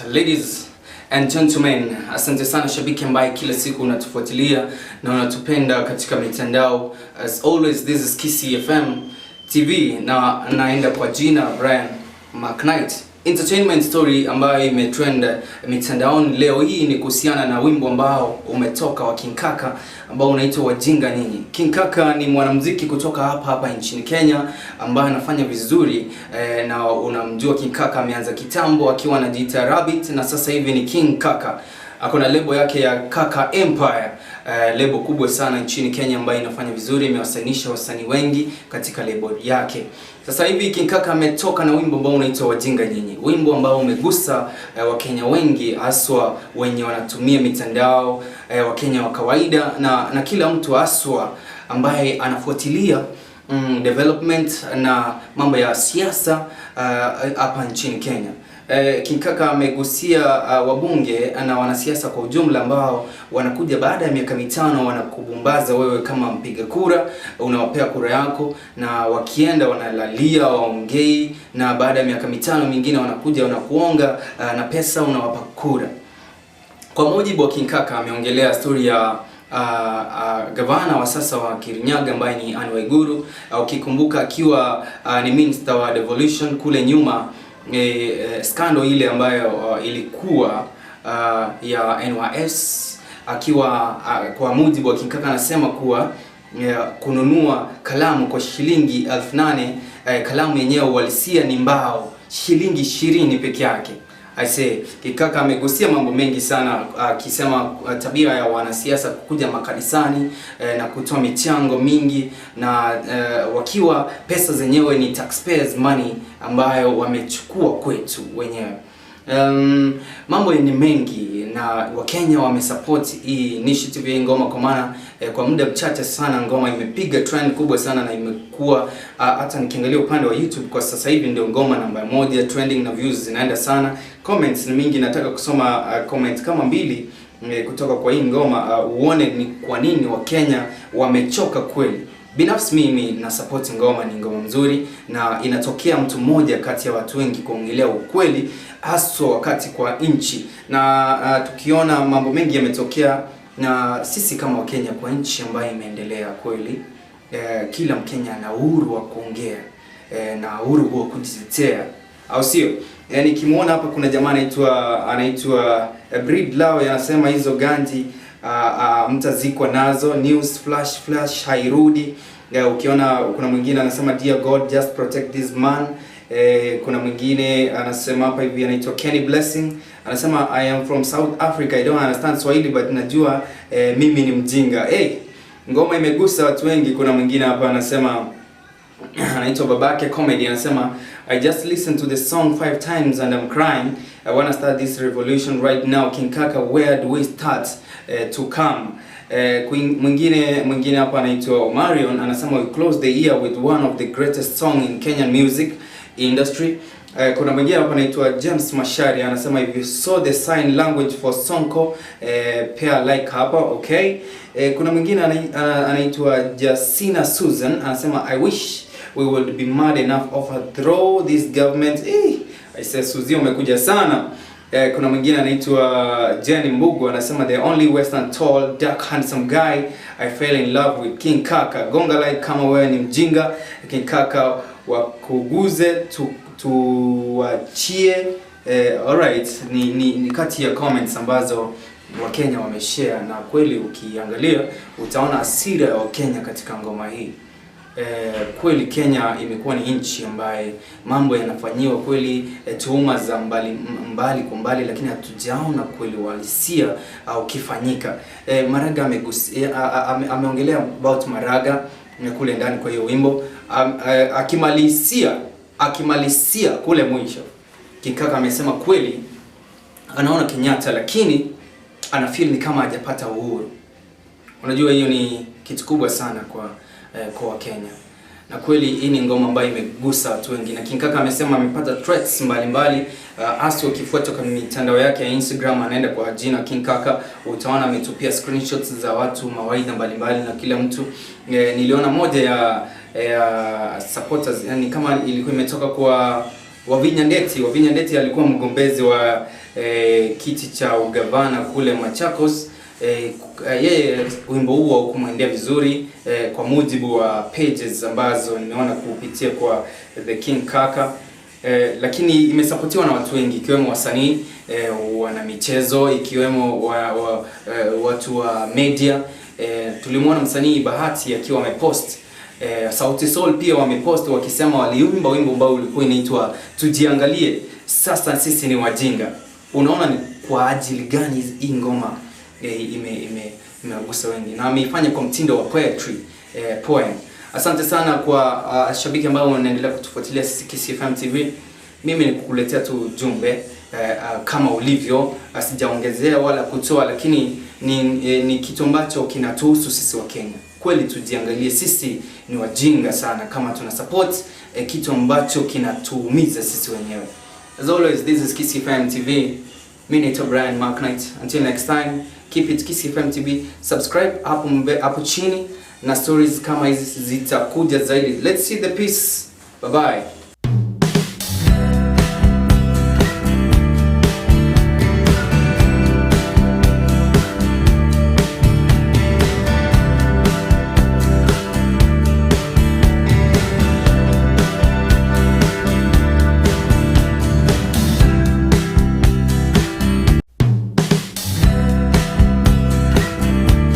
Ladies and gentlemen, asante sana shabiki ambaye kila siku unatufuatilia na unatupenda katika mitandao. As always, this is Kisii FM TV na naenda kwa jina Brian McKnight. Entertainment story ambayo imetrend mitandaoni leo hii ni kuhusiana na wimbo ambao umetoka wa King Kaka ambao unaitwa Wajinga Nyinyi. King Kaka ni mwanamuziki kutoka hapa hapa nchini Kenya ambaye anafanya vizuri na unamjua King Kaka ameanza kitambo akiwa anajiita Rabbit na sasa hivi ni King Kaka. Ako na lebo yake ya Kaka Empire, lebo kubwa sana nchini Kenya ambayo inafanya vizuri, imewasainisha wasanii wengi katika lebo yake. Sasa hivi King Kaka ametoka na wimbo ambao unaitwa Wajinga Nyinyi, wimbo ambao umegusa Wakenya wengi haswa wenye wanatumia mitandao, Wakenya wa kawaida na kila mtu haswa ambaye anafuatilia development na mambo ya siasa hapa nchini Kenya. King Kaka amegusia wabunge na wanasiasa kwa ujumla ambao wanakuja baada ya miaka 5 wanakubumbaza wewe kama mpiga kura, unawapea kura yako, na wakienda wanalalia, waongei, na baada ya miaka 5 mingine wanakuja wanakuonga na pesa, unawapa kura. Kwa mujibu wa King Kaka ameongelea story ya gavana wa sasa wa Kirinyaga ambaye ni Anne Waiguru, ukikumbuka akiwa ni minister wa devolution kule nyuma, scandal ile ambayo ilikuwa ya NYS akiwa kwa mujibu wa King Kaka anasema kuwa kununua kalamu kwa shilingi 8,000, kalamu yenyewe uhalisia ni mbao, shilingi 20 peke yake. I say King Kaka amegusia mambo mengi sana akisema tabia ya wanasiasa kukuja makanisani na kutoa michango mingi na wakiwa pesa zenyewe ni taxpayers money ambayo wamechukua kwetu wenyewe. Mambo ni mengi na Wakenya wamesupport hii initiative ya ngoma kwa maana kwa muda mchache sana ngoma imepiga trend kubwa sana na imekuwa hata nikiangalia upande wa YouTube kwa sasa hivi ndio ngoma namba moja trending na views zinaenda sana. Comments ni mingi, nataka kusoma comment kama mbili kutoka kwa hii ngoma uone ni kwa nini Wakenya wamechoka kweli. Binafsi mimi na support ngoma, ni ngoma mzuri na inatokea mtu mmoja kati ya watu wengi kuongelea ukweli haswa wakati kwa nchi na tukiona mambo mengi yametokea, na sisi kama Wakenya kwa nchi ambayo imeendelea kweli, kila Mkenya ana uhuru wa kuongea na uhuru wa kujitetea, au sio? Nikimwona hapa kuna jamaa anaitwa Brid Lao anasema hizo ganji mtazikwa nazo, news flash flash hairudi. Ukiona kuna mwingine anasema, "Dear God, just protect this man." Kuna mwingine anasema hapa hivi anaitwa Kenny Blessing anasema, "I am from South Africa, I don't understand Swahili but najua mimi ni mjinga." Hey, ngoma imegusa watu wengi. Kuna mwingine hapa anasema anaitwa Babake Comedy anasema, "I just listened to the song five times and I'm crying. I wanna start this revolution right now. King Kaka, where do we start to come?" Mwingine hapa anaitwa Omarion anasema, "We close the year with one of the greatest song in Kenyan music industry." Kuna mwingine hapa anaitwa James Mashari anasema, "If you saw the sign language for Sonko, pair like hapa, okay." Kuna mwingine anaitwa Jasina Susan anasema, "I wish we would be mad enough overthrow this government." I say Suzy umekuja sana. Kuna mwingine anaitwa Jenny Mbugu anasema, "The only western tall dark handsome guy I fell in love with, King Kaka. Gonga like kama wewe ni mjinga. King Kaka wakuguze tu tuachie." Alright, ni kati ya comments ambazo Wakenya wameshare na kweli ukiangalia utaona hasira ya Wakenya katika ngoma hii. Kweli Kenya imekuwa ni nchi ambaye mambo yanafanyiwa kweli tuhuma za mbali mbali kwa mbali, lakini hatujaona kweli uhalisia ukifanyika. Maraga amegusia, ameongelea about Maraga kule ndani kwa hiyo wimbo akimalizia kule mwisho King Kaka amesema kweli anaona Kenyatta lakini ana feel ni kama hajapata uhuru. Unajua hiyo ni kitu kubwa sana kwa Wakenya, na kweli hii ni ngoma ambayo imegusa watu wengi, na King Kaka amesema amepata threats mbalimbali hasa ukifuata kwa mitandao yake ya Instagram, anaenda kwa jina King Kaka, utaona ametupia screenshots za watu, mawaidha mbalimbali na kila mtu. Niliona moja ya supporters, yani kama ilikuwa imetoka kwa Wavinya Ndeti. Wavinya Ndeti alikuwa mgombezi wa kiti cha ugavana kule Machakos. Yeye wimbo huo haukumwendea vizuri, kwa mujibu wa pages ambazo nimeona kupitia kwa The King Kaka. Lakini imesapotiwa na watu wengi, ikiwemo wasanii, wana michezo, ikiwemo watu wa media. Tulimwona msanii Bahati akiwa amepost. Sauti Sol pia wamepost wakisema waliimba wimbo ambao ulikuwa inaitwa "Tujiangalie Sasa Sisi Ni Wajinga". Unaona ni kwa ajili gani hii ngoma imegusa wengi na ameifanya kwa mtindo wa poetry, poem. Asante sana kwa shabiki ambao wanaendelea kutufuatilia sisi Kisii FM TV. Mimi ni kukuletea tu jumbe kama ulivyo, sijaongezea wala kutoa, lakini ni kitu ambacho kinatuhusu sisi Wakenya. Kweli tujiangalie, sisi ni wajinga sana kama tuna support kitu ambacho kinatuumiza sisi wenyewe. As always, this is Kisii FM TV. Mimi naitwa Brian McKnight. Until next time, keep it Kisii FM TV. Subscribe hapo chini na stories kama hizi zitakuja zaidi. Let's see the peace. Bye bye.